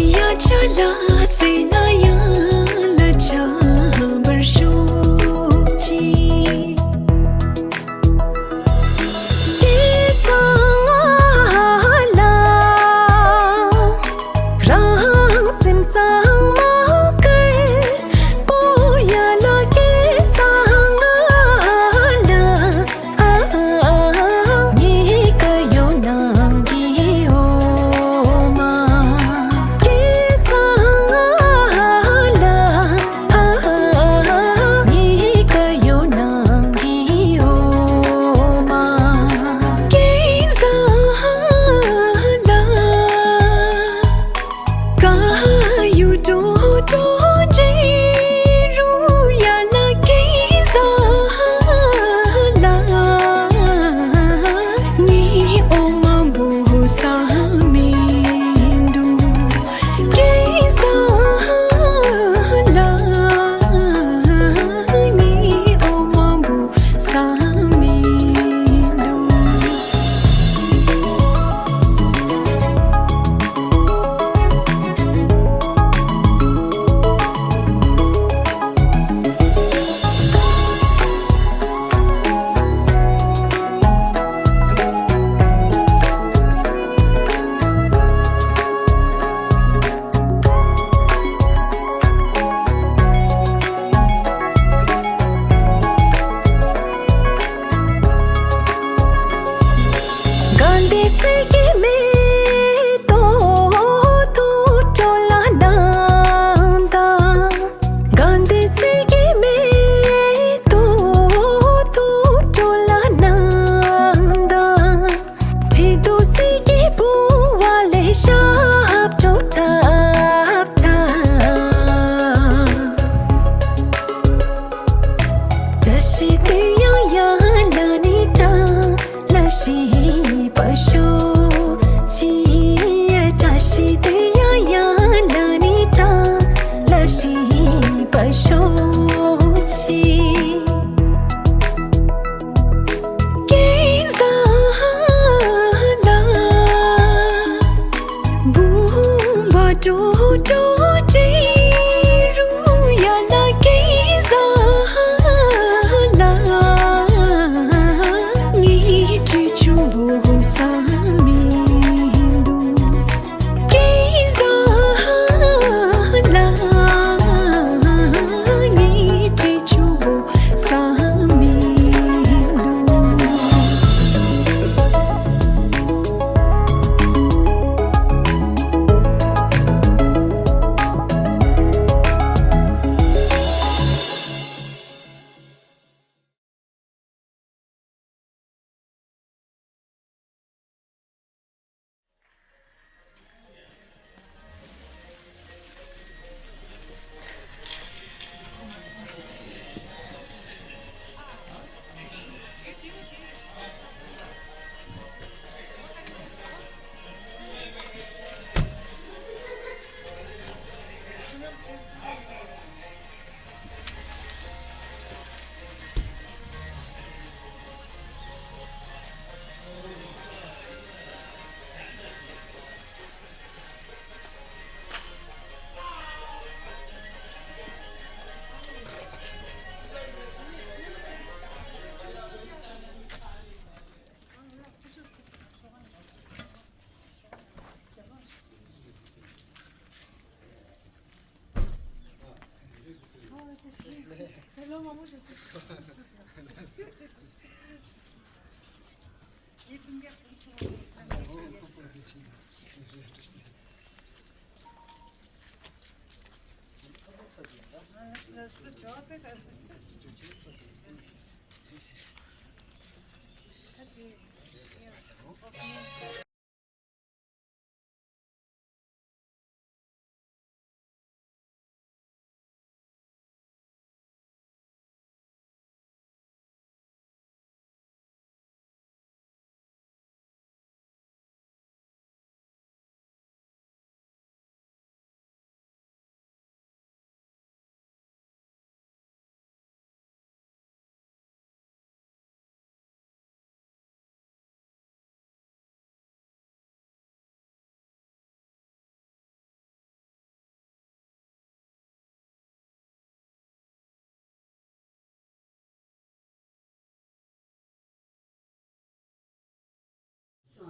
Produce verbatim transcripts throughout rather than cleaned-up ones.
དབྱར་ཆར་ལ་བསྲེགས་ན་ཡང་ལ་ཆགས་པར་ཤོག་ཅིག་སྐལ་བཟང་ལ། རང་སེམས་གཙང་མ་དཀར་པོ་ཡ་ལ་སྐལ་བཟང་ལ། ངའི་ཀ་ཡོ་ནང་གི་འོ་མ་སྐལ་བཟང་ལ། ངའི་ཀ་ཡོ་ནང་གི་འོ་མ་སྐལ་བཟང་ལ། ཀ་ཡུ་ཏོ་ཏོ་ཇེ་རུ་ཡ་ལ་ཀེ་ཟ་ལ། ངའི་འོ་མ་བུ་ས་མི་འདུག་ཀེ་ཟ་ལ། ངའི་འོ་མ་བུ་ས་མི་འདུག་གང་འདི་སྲིད་ཀྱི་མེ་ཏོག་ཐུགས་སྤྲོ་ལ་སྣང་དང་། གང་འདི་སྲིད་ཀྱི་མེ་ཏོག་ཐུགས་སྤྲོ་ལ་སྣང་དང་། ཁྲི་གདུགས་སྲིད་ཀྱི་བུང་བ་ལས་ཞབས་བྲོ་འཁྲབ་འཁྲབ། བཀྲ་ཤིས་དོན་ཡང་ཡང་ལ་ནི་བཀྲ་ལ་ཤིས་པ་ཤོག་ཅིག་བཀྲ་ཤིས་དོན་ཡང་ཡང་ལ་ནི་བཀྲ་ལ་ཤིས་པ་ཤོག་ཅིག་སྐལ་བཟང་ལ། བུམ་པ་ཏོ་ཏོ་ཏི་རུ་ཡ་ལ་སྐལ་བཟང་ལ། ངའི་ཁྲི་ཆུང་བུ་ས་མི་འདུག་སྐལ་བཟང་ལ། ངའི་ཁྲི་ཆུང་བུ་ས་མི་འདུག་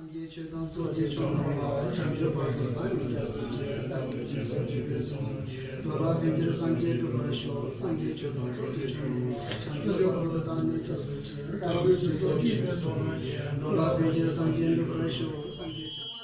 སངས་རྒྱས་ཆོས་དང་ཚོགས་ཀྱི་མཆོག་རྣམས་ལ། བྱང་ཆུབ་བར་དུ་བདག་ནི་སྐྱབས་སུ་མཆི། བདག་གིས་སྦྱིན་སོགས་ཅི་འབད་གསུངས། འདོད་པ་ཕན་ཕྱིར་སངས་རྒྱས་འགྲུབ་པར་ཤོག་སངས་རྒྱས་ཆོས་དང་ཚོགས་ཀྱི་མཆོག་རྣམས་ལ། བྱང་ཆུབ་བར་དུ་བདག་ནི་སྐྱབས་སུ་མཆི། བདག་གིས་སྦྱིན་སོགས་ཅི་འབད་གསུངས། འདོད་པ་ཕན་ཕྱིར་སངས་རྒྱས་འགྲུབ་པར་ཤོག་སངས་རྒྱས་ཆོས།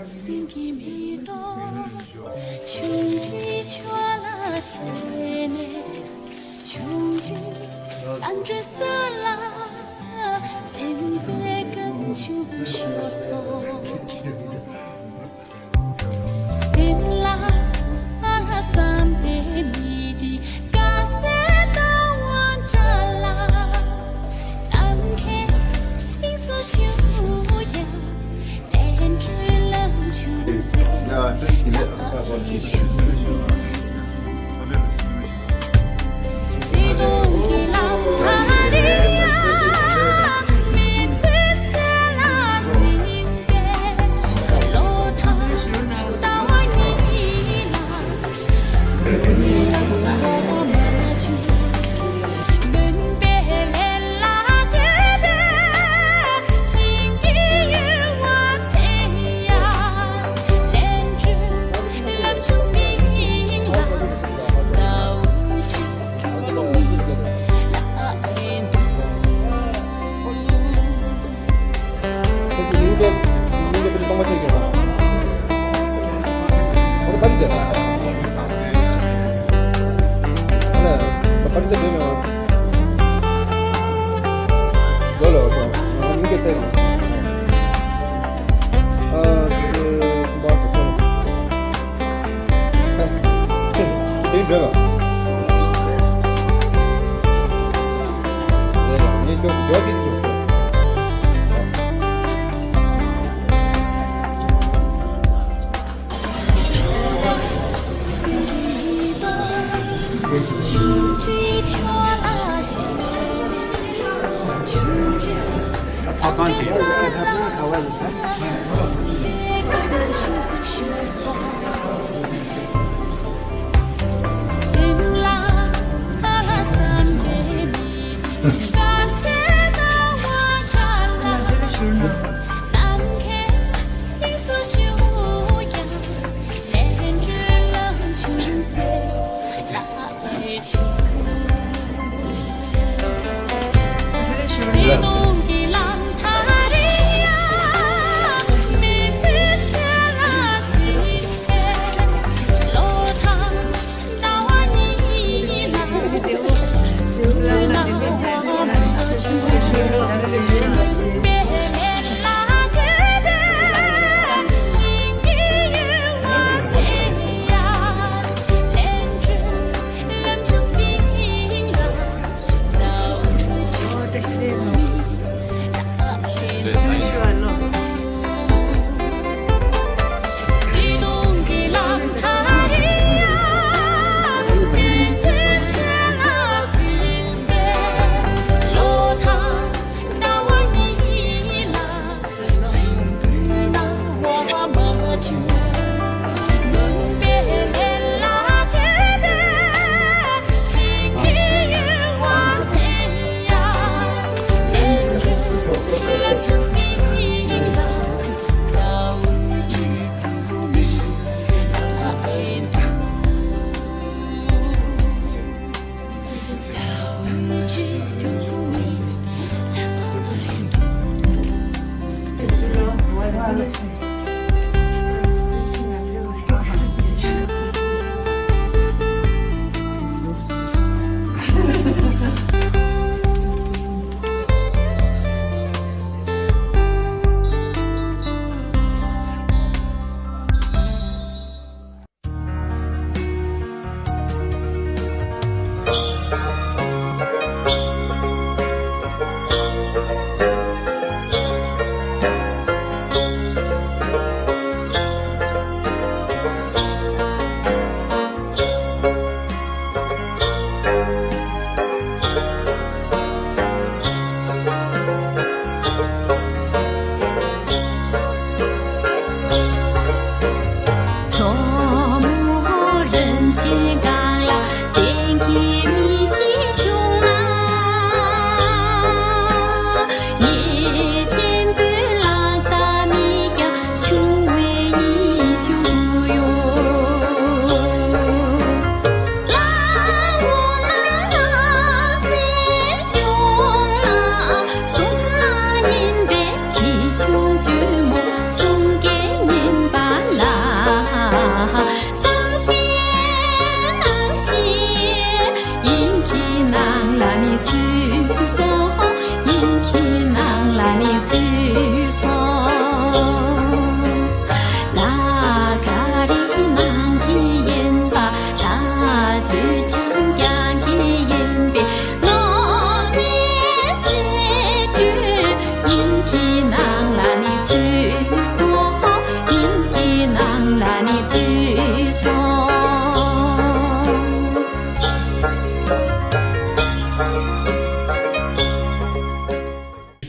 སེམས་ཀྱི་མེ་ཏོག་ཆུང་འདྲིས་ཆོས་ལ་ཞེན་ནས། ཆུང་འདྲིས་ཨ་འབྲུ་ས་ལ་སེམས་པའི་རྐང་ཆུང་ཤོར་སོང་། སེམས་ལ་ཨ་ལ་བསམ་པའི་མི་དེ་དགའ་སའི་ཟླ་བ་འདྲ་ལ། གཏམ་མཁན་དབྱིངས་སུ་ཞུ་ཡང་།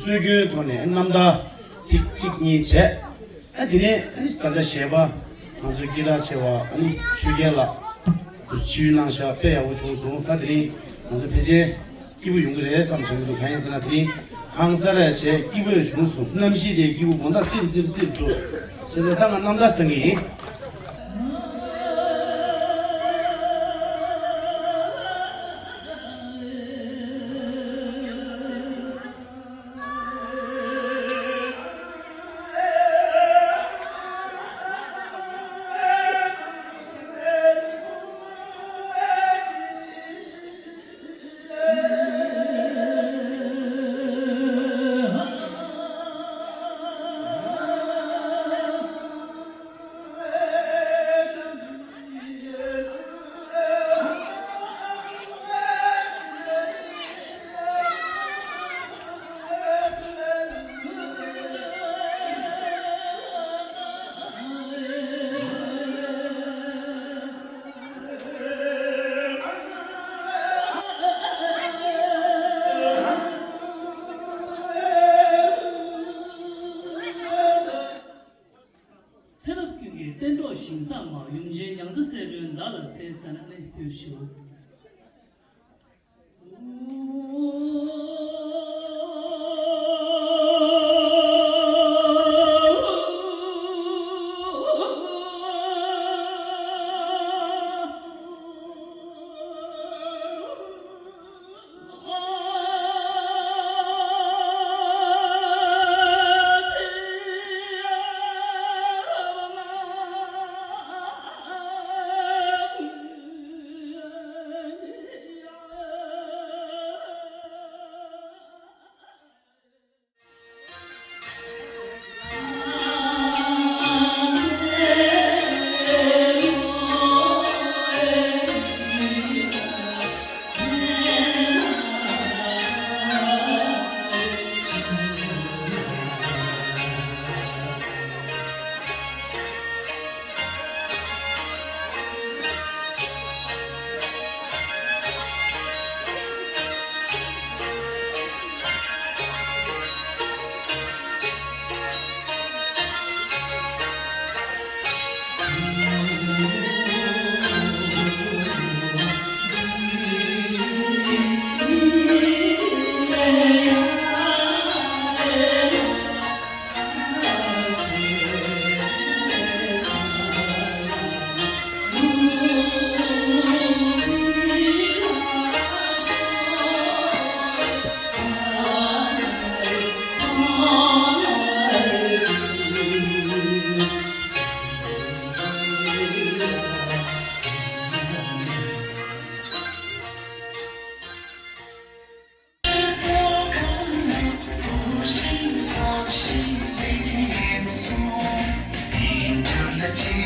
སྲོལ་རྒྱུན་ཐོག་ནས་རྣམ་ཐར་ཚིག་གཅིག་གཉིས་བྱས། ཨ་དེ་ནས་ཨ་ནི་ད་ལྟ་གཞས་པ་ང་ཚོའི་སྐད་གྲགས་ཆེ་བ་ཨ་ནི་ཆོས་རྒྱལ་ལགས་དུ་ཕྱིར་གནང་ཤག་དཔེ་ཡག་པོ་བྱུང་སོང་། ད་དེ་རིང་ང་ཚོ་ཕལ་ཆེར་སྐྱིད་པོ་ཡོང་གི་རེད་བསམ་བྱུང་གི་འདུག་གང་ཡིན་ཟེར་ན་དེ་རིང་ཧང་སང་རེ་བྱས་སྐྱིད་པོ་བྱུང་སོང་། གནམ་གཤིས་དེ་སྐྱིད་པོ་དགོང་དག་སིར་སིར་སིར་འགྲོ་བྱས་ཙང་ད་ང་རྣམ་ཐར་ཞིག་བཏང་གི་ཡིན། ཚེ་རབས་ཀུན་གྱི་གཏན་གྲོགས་ཞིང་བཟང་མ། ཡུམ་ཆེན་མྱང་ཚེ་སྲས་སྒྲོན་བདག་ལ་གསན། ཟེར་ནས་ཕུལ་ཞུ། Hello, check.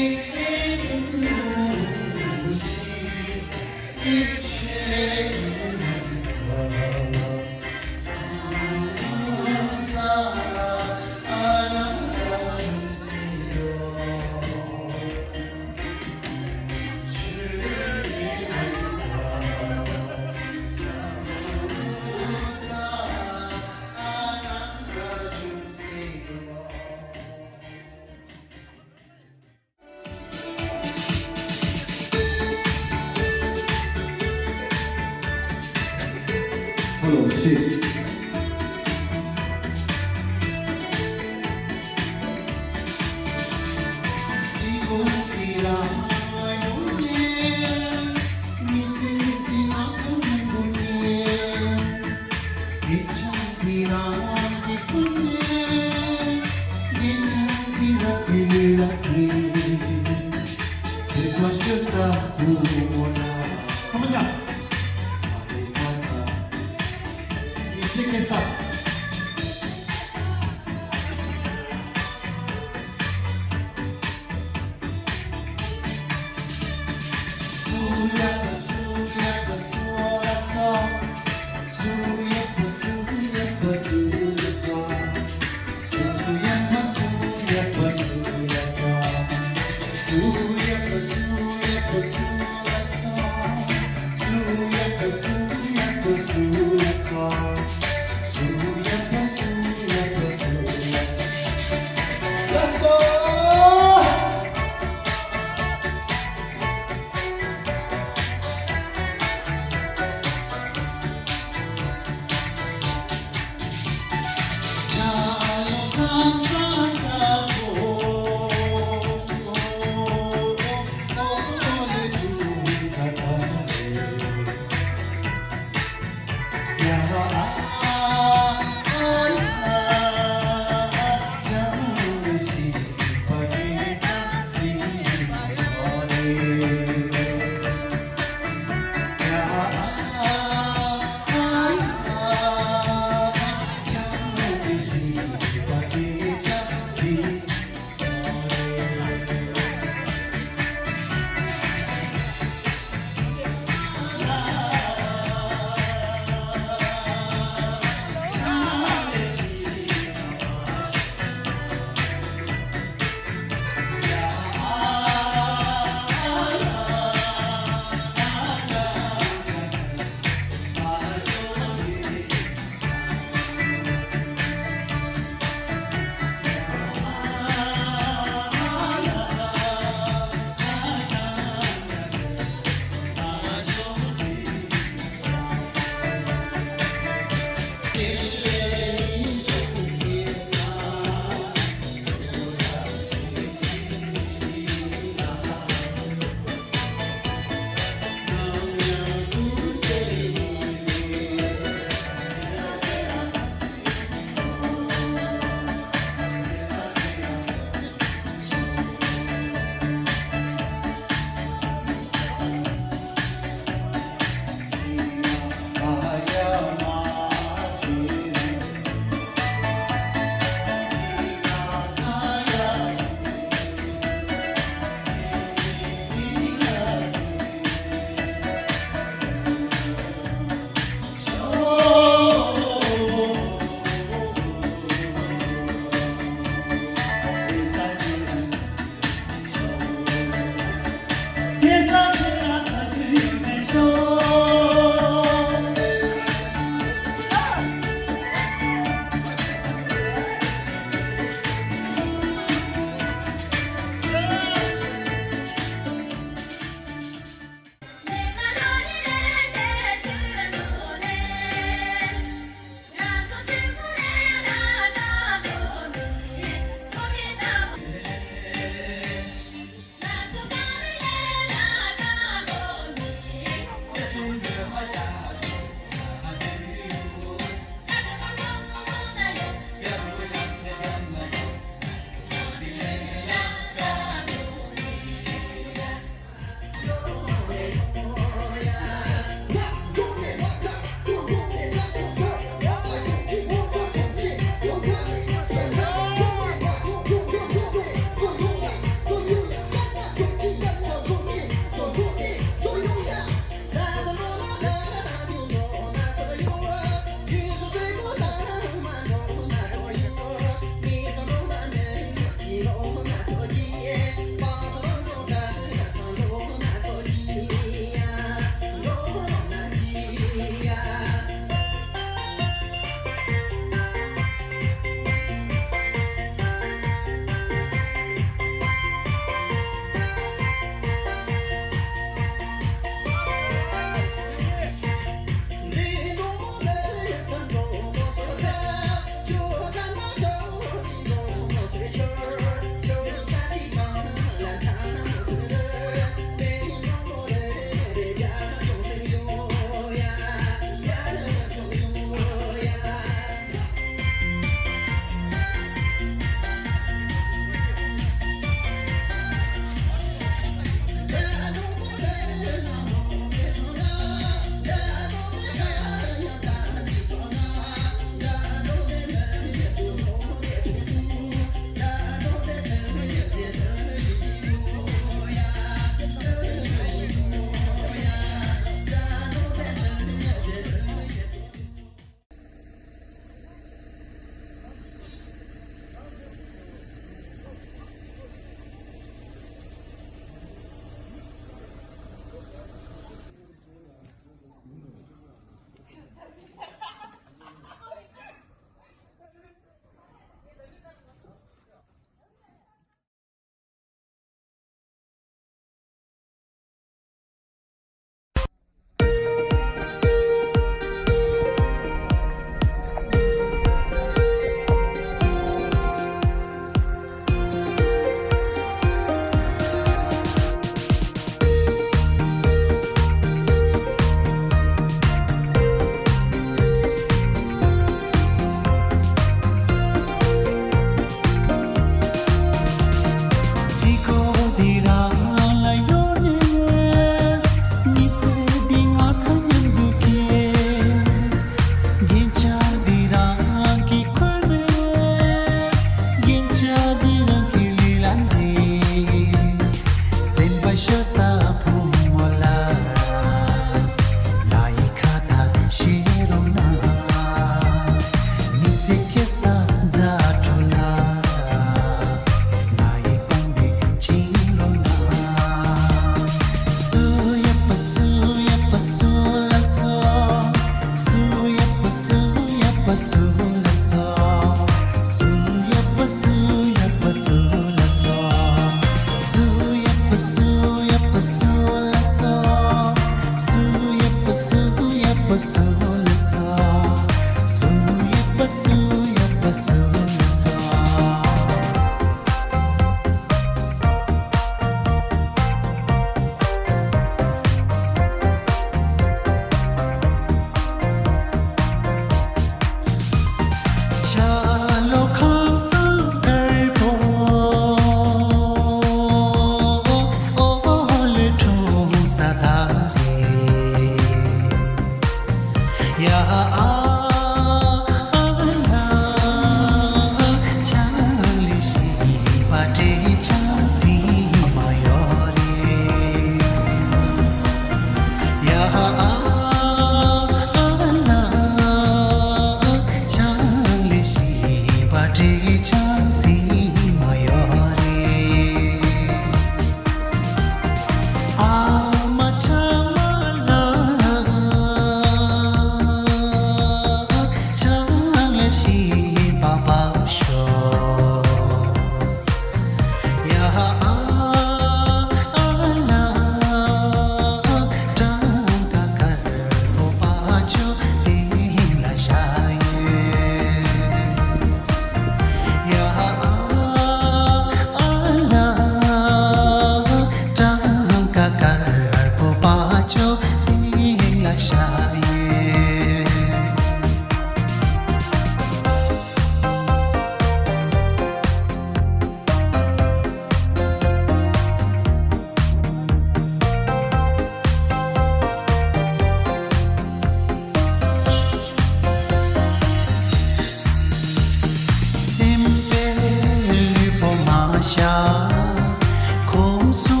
ཁོང་སུ་